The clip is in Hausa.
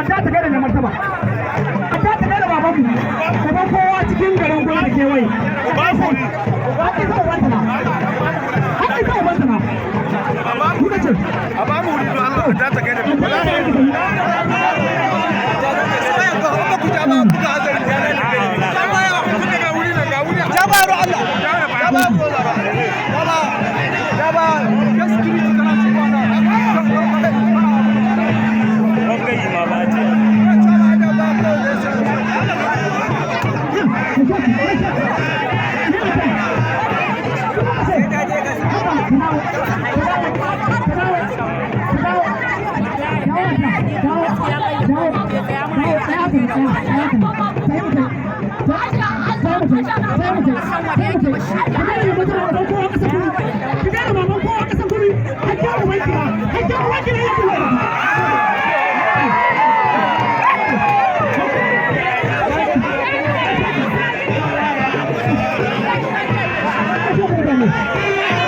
A ta gaida mai martaba. A ta gaida babanmu. Uban kowa cikin garin Gura da kewaye. Haƙƙi sa ubanta na. Haƙƙi sa ubanta na. Kuka ce. A ba mu wuri don Allah ta ta kai da Thank you.